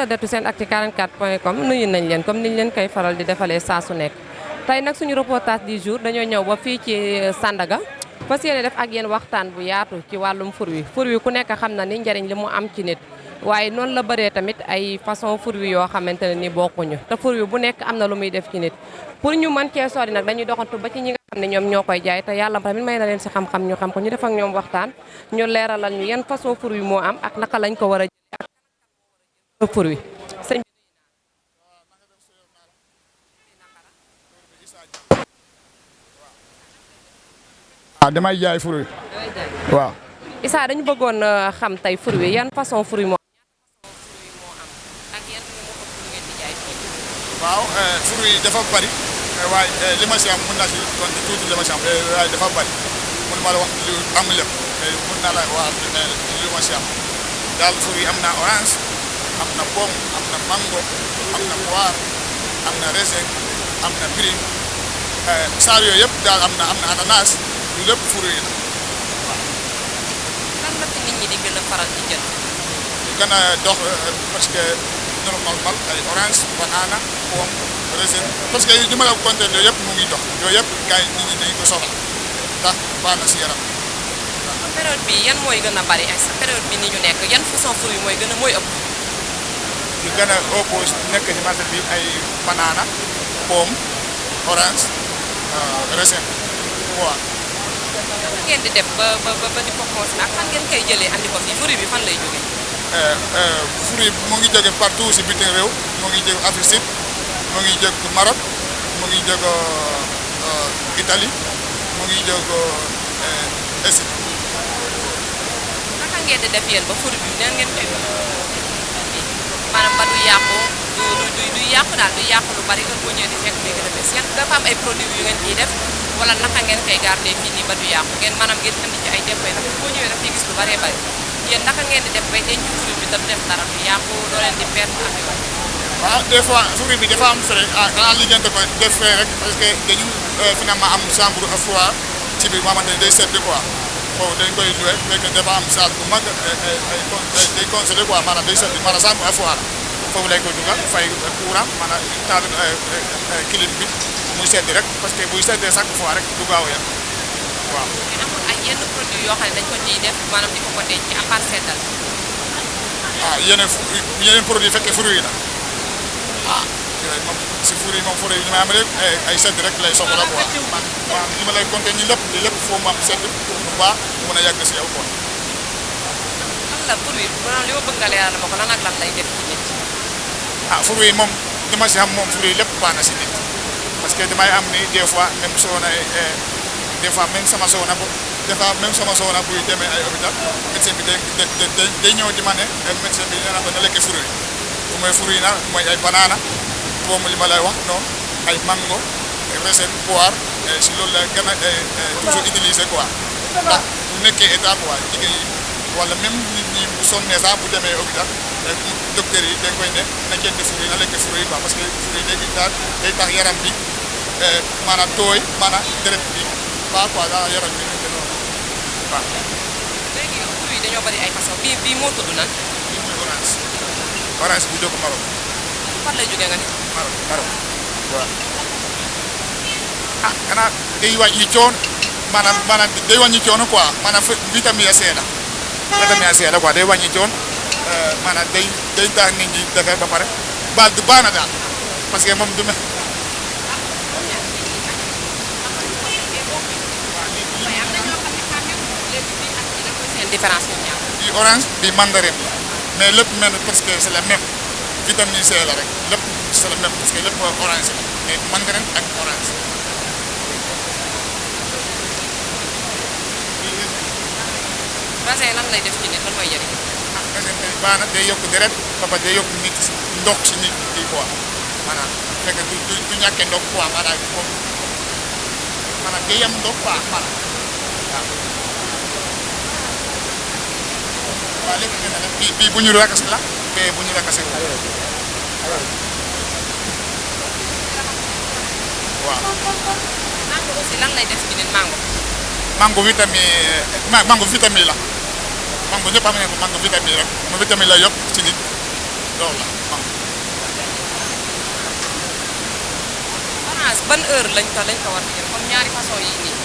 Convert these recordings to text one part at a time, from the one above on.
internetu SENactu 44.com nuyu nañ leen comme niñ leen koy faral di defalee saa su nekk tey nag suñu reportage du jour dañoo ñëw ba fii ci Sandaga fas yéene def ak yéen waxtaan bu yaatu ci wàllum fruit ku nekk xam na ni njariñ li mu am ci nit waaye noonu la bëree tamit ay façon fruit yoo xamante ne ni bokkuñu te fruit bu nekk am na lu muy def ci nit pour ñu mën cee sori nag dañuy doxantu ba ci ñi nga xam ne ñoom ñoo koy jaay te yàlla tamit may na leen si xam-xam ñu xam ko ñu def ak ñoom waxtaan ñu leeralal ñu yan façon fruit moo am ak naka lañ ko war a jëlee ak fruit sëñ damay jaay fruit waaw. Issa dañu bëggoon xam tey fruit yan façon fruit moo waaw fruit yi dafa bari waaye li ma si am mën naa si kon tuuti li ma si am waaye dafa bari mun ma la wax lu am lépp mun naa la wax ne li ma si am daal fruit yi am na orange am na pomme am na mango am na poire am na raisin am na prime saar yooyu yëpp daal am na ananas lu lépp fruit yi la waaw. lan la ci nit ñi di gën a faral di jël. di gën a dox parce que normal ay orange banana pomme raisin parce que li ma la compté yooyu yëpp mu ngi dox yooyu yëpp gars yi nit ñi dañu ko soxla ndax baax na si yaram. waaw période bi yan mooy gën a bari ak sa période bi ni ñu nekk yan façon fruit mooy ëpp. li gën a oppose nekk ci marché bi ay banana pomme orange raisin poire. naka ngeen di def ba di ko consommer ak fan ngeen koy jëlee andi ko fii fruit bi fan lay jógee. fruit mu ngi jóge partout si bitim réew mu ngi jóge Afrique mu ngi jóge Maroc mu ngi jóge Italie mu ngi jóge Asie. naka ngeen di def yéen ba fruit bi nan ngeen koy maanaam ba du yàqu du yàqu daal du yàqu lu bari heure boo ñëwee di fekk day gën a bees yan dafa am ay produits yu ngeen ciy def wala naka ngeen koy garder fii nii ba du yàqu ngeen maanaam ngeen andi ci ay dépôt ndax boo ñëwee daf ciy gis lu baree bari yéen naka ngeen di def bay denc fruit bi te du def dara du yàqu doo leen di perte ak yooyu. waaw des fois fruit bi dafa am frais xanaa lijjante ko def frais rek parce que dañu finalement am chambre à froid ci biir moo xamante ne day sedd quoi foofu dañ koy loué fekk dafa am salle bu mag day congelé quoi maanaam day sedd maanaam chambre à froid foofu lañ koy dugal fay courant maanaam taal clim bi muy sedd rek parce que buy seddee chaque fois rek du gaaw a yem waaw. mais amul ay yenn produits yoo xam ne dañ ko ciy def maanaam di ko denc à part seddal. yeneen produit fekkee fruit yi la yooyu moom si fruit yi moom fruit yi ñu may am rek ay sedd rek lay soxla quoi man li ma lay compter ñi lépp foo mu am sedd pour mu baax mu mën a yàgg si yow quoi. lan la fruit maanaam li ma bëgg nga leeral ma ko lan ak lan lay def ci nit. fruit yi moom li ma si am moom fruit yi lépp baax na si nit parce que damay am ni des fois même soxna des fois même sama soxna buy demee ay hôpital médecin bi day ñëw di ma ne médecin bi nee na ko na lekk fruit yi bu mooy fruit yi nag mooy ay banana pomme li ma lay wax noonu ay mango raisin poire si loolu la gën a toujours utiliser quoi ndax bu nekkee état quoi jigéen yi wala même nit ñi bu sonnee sax bu demee hôpital docteur yi dañ koy ne na jënd fruit na lekk fruit quoi parce que fruit day tax yaram bi maanaam tooy maanaam deret bi baax quoi daal yaram bi ñu noonu waaw. léegi fruit yi dañoo bari ay façon bii moo tudd nan. bii mooy orange bu jóg Maroc. fan lay jógee nga ni. Maroc waaw. xanaa day wàññi coono maanaam day wàññi coono quoi maanaam vitamine C la. vitamine C la quoi day wàññi coono maanaam day tax nit ñi defee ba pare baax na daal parce que moom du me. différence bi ñaar. bii orange bii mandarine la mais lépp mel parce que c'est la même vitamine C la rek lépp c'est la même parce que lépp orange la mais mandarine ak orange. raisin lan lay def ci nit lan mooy njëriñ. raisin day baax na day yokk deret ba pare day yokk nit ndox ci nit kii quoi maanaam fekk du ñàkkee ndox quoi maanaam day yem ndox quoi maanaam waaw. waaw lépp gën a def bii bu ñu rakas la bee bu ñu rakasee ko waaw. mango aussi lan lay def ci nit mango. mango vitamine la mango ñëpp xam nañu ko mango vitamine rek vitamine la yokk ci nit loolu la mango. ban heure lañ ko war di jël comme ñaari façon yi nii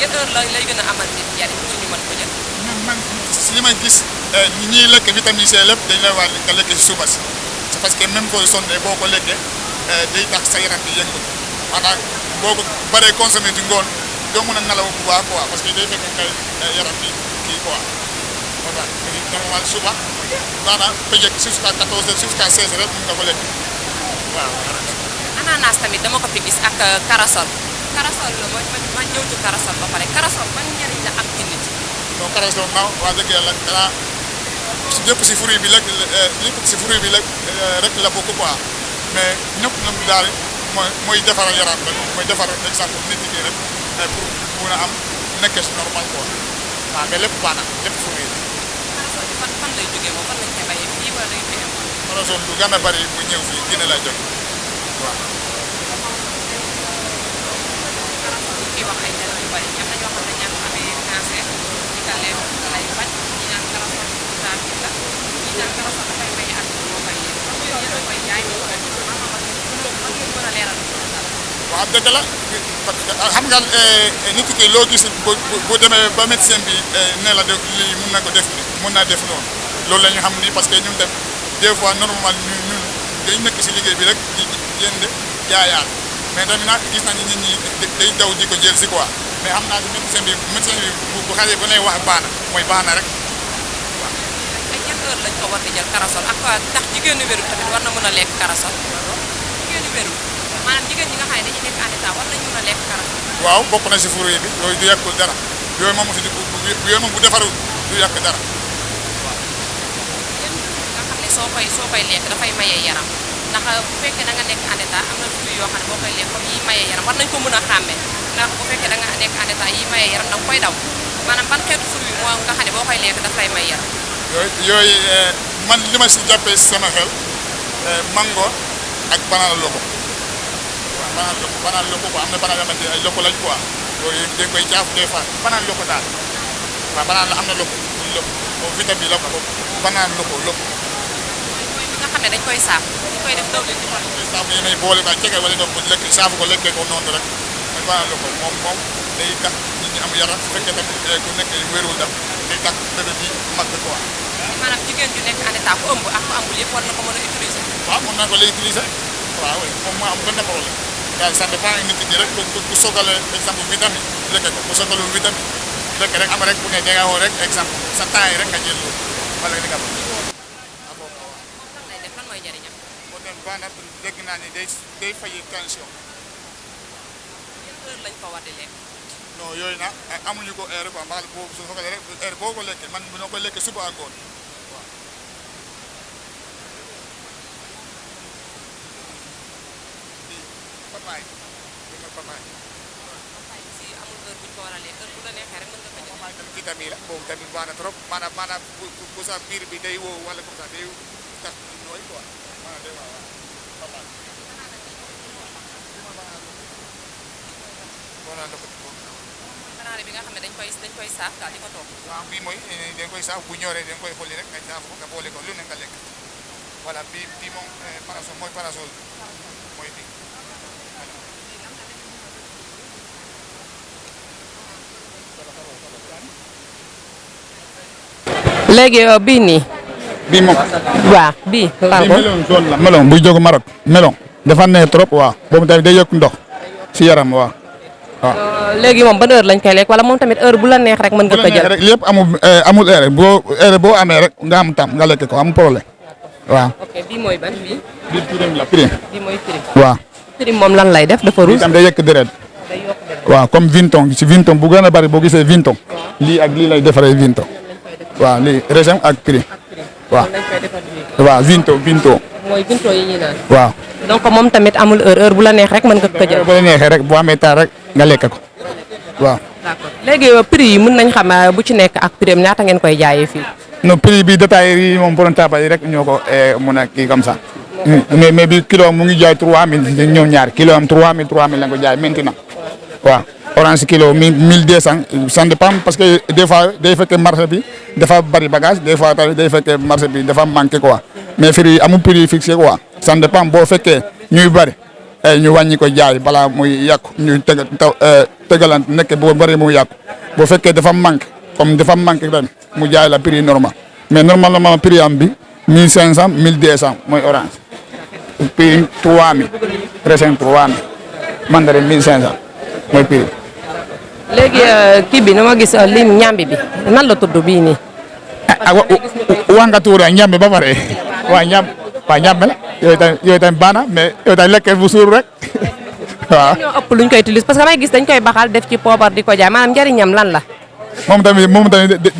yan heure lay gën a amal nit njariñ pour ñu mën ko jël. man si li may gis ñiy lekk vitamine C lépp dañ lay wax nga lekk si suba si c'est parce que même boo sonnee boo ko lekkee day tax sa yaram bi yëngu maanaam boo ko baree consommé ci ngoon doo mën a nelaw bu baax quoi parce que day fekk ngay yaram bi kii quoi voilà normal suba maanaam bëccëg jusqu'à 14 heures jusqu'à 16 heures mun nga ko lekk waaw. ananas tamit dama ko fi gis ak karasol ma ñëw ci karasol ba pare karasol ban njëriñ la am ci nit. donc karasol ma wax dëgg yàlla danaa lépp si fruit bi lépp si fruit bi rek la bokk quoi mais ñëpp ñoom daal mooy defaral yaram rek mooy defar exemple nit ki rek pour mun a am nekkee si normal quoi waaw mais lépp baax na lépp fruit la. karasol bi fan lay jógee moom fan lañ koy bayee fii wala dañ koy am. karasol lu gën a bari bu ñëw fii Guinée lay jóge waaw. kii wax ay njëriñ yu bari ñam na ñoo xam ne ñaan amee cancer di ka leen lay faj ñi naan karasol vitamine la ñi naan karasol dafay may ak moo koy yéen a koy jaay moo koy mën a leeral. waaw dëgg la xam nga nit ki loo gis bu demee ba médecin bi ne la def lii mun na ko def mun naa def noonu loolu la ñu xam ni parce que ñun dem des fois normal ñun dañ nekk si liggéey bi rek di jënd jaayaat mais tamit nag gis nañu nit ñi day daw di ko jël si quoi mais xam naa médecin bi bu xale bu ne wax baax na mooy baax na rek waaw. ay yan heure lañ ko war di jël karasol ak tax jigéenu wéru tamit war na mën a lekk karasol jigéenu wéru maanaam jigéen ñi nga xam ne dañuy nekk en état war nañ mën a lekk karasol. waaw bokk na si fruit bi yooyu du yàqul dara yooyu moom bu defarul du yàq dara. nga xam ne soo koy lekk dafay maye yaram ndax bu fekkee da nga nekk en état am na fruit yoo xam ne boo koy lekk comme yi maye yaram war nañ ko mën a xàmme ndax bu fekkee da nga nekk en état yi maye yaram da nga koy daw maanaam ban xeetu fruit moo nga xam ne boo koy lekk daf lay may yaram. yooyu man li ma si jàppee sama xel mango ak banana loko waaw banana loko quoi am na banana yoo xamante ay loko lañ quoi yooyu dañ koy jaafu des fois banana loko daal waaw banana la am na loko moom vitamine la ko banana loko mooy bi nga xam ne dañ koy saaf dañ koy def dawlin ci xol. saafu yi may boole daal cege wala donc lekk saafu ko lekkee ko noonu rek mooy banana loko moom day tax nit ñi am yaram su fekkee tamit ku nekk wérul daf day tax bébé bi mag quoi. maanaam jigéen ju nekk en état ku ëmb ak ku ambul yëpp war na ko mën a utiliser. waaw mën naa ko lay utiliser waaw moom moo am benn problème daal ça dépend nit ñi rek ku sogale exemple vitamine lekk ko ku sogalul vitamine lekk rek am rek bu ne danga woo rek exemple sa temps yi rek nga jël loolu wala li nga bëgg. lan lay def lan mooy njëriñam. boo dem baax na dégg naa ni day fayi tension. yan heure lañ ko war di lekk. non yooyu nag amuñu ko heure quoi mbaa boobu su fekkee rek heure boo ko lekkee man bu ko lekkee suba ak ngoon waaw. papaay si amul heure buñ ko war a lekk heure bu la neexee rek mën nga ko jël. papaay tamit vitamine la boobu tamit baax na trop maanaam bu sa biir bi day wow wala comme ça day tax nooy quoi maanaam day waaw papaay. banaana bi nga xam ne dañ koy saaf daal di ko toog. waaw bii mooy dañ koy saaf bu ñoree dañ koy xolli rek nga saaf ko nga boole ko lu ne nga lekk voilà bii moom parasol mooy bii. léegi bii nii. bii moom. waaw bii. lan ko melon jaune la melon buy jóg Maroc melon dafa neex trop waaw boobu tamit day yokk ndox si yaram waaw. léegi moom ban heure lañ koy lekk wala moom tamit heure bu la neex rek mën nga ko jël. rek lépp amul heure boo amee rek nga am tam nga lekk ko am problème waaw. ok bii mooy ban bii. bii prime la prime. bii mooy prime. waaw. prime moom lan lay def dafa ruus. tam day yekk deret. day yokk deret. waaw comme vinton ci vinton bu gën a bari boo gisee vinton. lii ak lii lay defaree vinton. waaw lii raisin ak prime. waaw lañ koy defar bii. waaw vinto. mooy binto yi ñuy naan. waaw. donc moom tamit amul heure bu la neex rek mën nga ko jël. bu la neexee rek boo amee temps rek nga lekk ko waaw. d'accord léegi prix yi mën nañ xam bu ci nekk ak prix am ñaata ngeen koy jaayee fii. non prix bi détaillé yi moom borom taabal yi rek ñoo ko mun a kii comme ça. mais bi kilo mu ngi jaay 3000 ñoom ñaar kilo am 3000 la ko jaay maintenant waaw. orange kilo 1200 ça dépend parce que des fois day fekkee marché bi dafa bari bagage des fois tamit day fekkee marché bi dafa manqué quoi mais prix yi amul prix fixé quoi ça dépend boo fekkee ñuy bari ñu wàññi ko jaay balaa muy yàqu ñu tegalante nekk boo bëri mu yàqu bu fekkee dafa manqué comme dafa manqué ren mu jaay la prix normal mais normalement prix am bi 1500 1200 mooy orange prix 3000 raisin 3000 mandarine 1500 mooy prix. léegi kii bi na ma gis lim ñambi bi nan la tudd bii nii. wax nga tuura ñambi ba pare waa ñambi la yooyu tamit baax na mais yooyu tamit lekkee bu suur rek waaw. ñoo ëpp luñ koy utiliser parce que may gis dañ koy baxal def ci poobar di ko jaay maanaam njëriñam lan la. moom tamit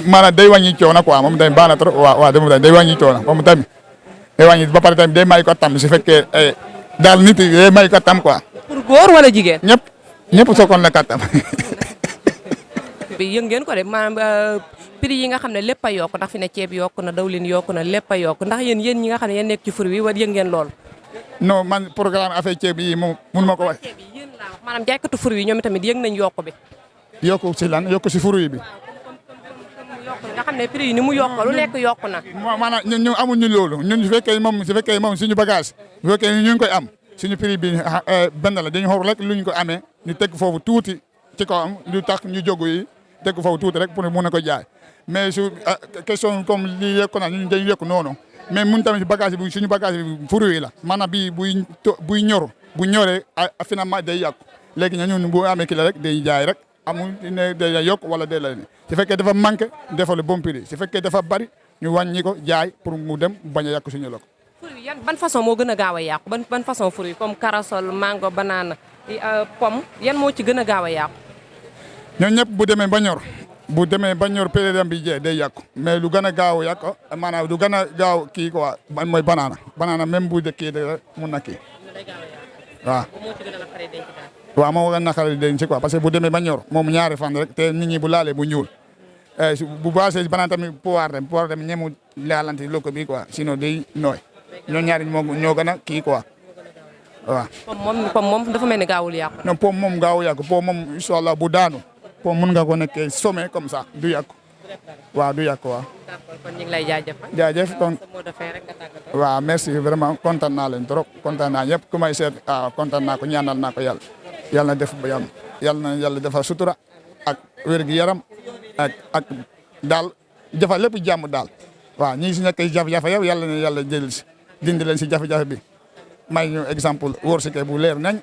maanaam day wàññi coono quoi moom tamit baax na trop waaw moom tamit day wàññi coono moom tamit day wàññi ba pare tamit day may ko tam su fekkee daal nit yi day may ko tam quoi. pour góor wala jigéen. ñëpp sookoon la kattam. bi yëg ngeen ko de maanaam prix yi nga xam ne lépp a yokk ndax fi ne ceeb yokk na dawlin yokk na lépp a yokk ndax yéen ñi nga xam ne yéen nekk ci fur wi war yëg ngeen lool. non man programme affaire ceeb yi moom mun ma ko wax. ceeb yi yéen laa wax maanaam jaaykatu fur wi ñoom tamit yëg nañ yokk bi. yokku si lan yokku si fur wi bi. nga xam ne prix yi ni mu yokk lu nekk yokk na. maanaam ñun amuñu loolu ñun su fekkee moom suñu bagage su fekkee ñu ngi koy am suñu prix bi benn la dañu xool rek lu ñu ko amee ñu teg foofu tuuti ci kawam lu tax ñu jógu yi teg foofu tuuti rek pour mun a ko jaay mais su question comme lii yokku na ñun dañu yokk noonu mais mun tamit bagage bi suñu bagage bi fruit yi la maanaam bii buy ñor bu ñoree finalement day yàqu léegi ñun bu amee kii la rek day jaay rek amul ne day yokk wala day la ne su fekkee dafa manqué defal bon prix su fekkee dafa bari ñu wàññi ko jaay pour mu dem bañ a yàqu suñu lokk. fruit yan ban façon moo gën a gaaw a yàqu ban façon fruit comme corossol mango banana pomme yan moo ci gën a gaaw a yàqu. ñoom ñëpp bu demee ba ñor période bi jeex day yàqu mais lu gën a gaaw yàq maanaam lu gën a gaaw kii quoi mooy banana même bu dëkkee de mun na kii waaw. waaw moo gën a naqari denc quoi parce que bu demee ba ñor moom ñaari fan rek te nit ñi bu laalee bu ñuul bu baasee banana tamit pouvoir dem ñemu laalante lokko bi quoi sinon day nooy ñoo ñaari ñoo gën a kii quoi waaw. pomme moom dafa mel ni gaawul yàqu. non pomme moom gaawul yàqu pomme moom incha allah bu daanu. pomme mun nga ko nekkee sommet comme ça du yàqu waaw du yàqu waaw. d'accord kon ñu ngi lay jaajëfal. jaajëf kon waaw merci vraiment kontaan naa leen trop kontaan naa ñëpp ku may seet kontaan naa ko ñaanal naa ko yàlla na def ba yàlla na yàlla defal sutura ak wér gi yaram ak daal jafa lépp jàmm daal waaw ñi si nekk jafe-jafe yow yàlla na yàlla jël si dindi leen si jafe-jafe bi may ñu exemple wóor si kay bu leer nañ.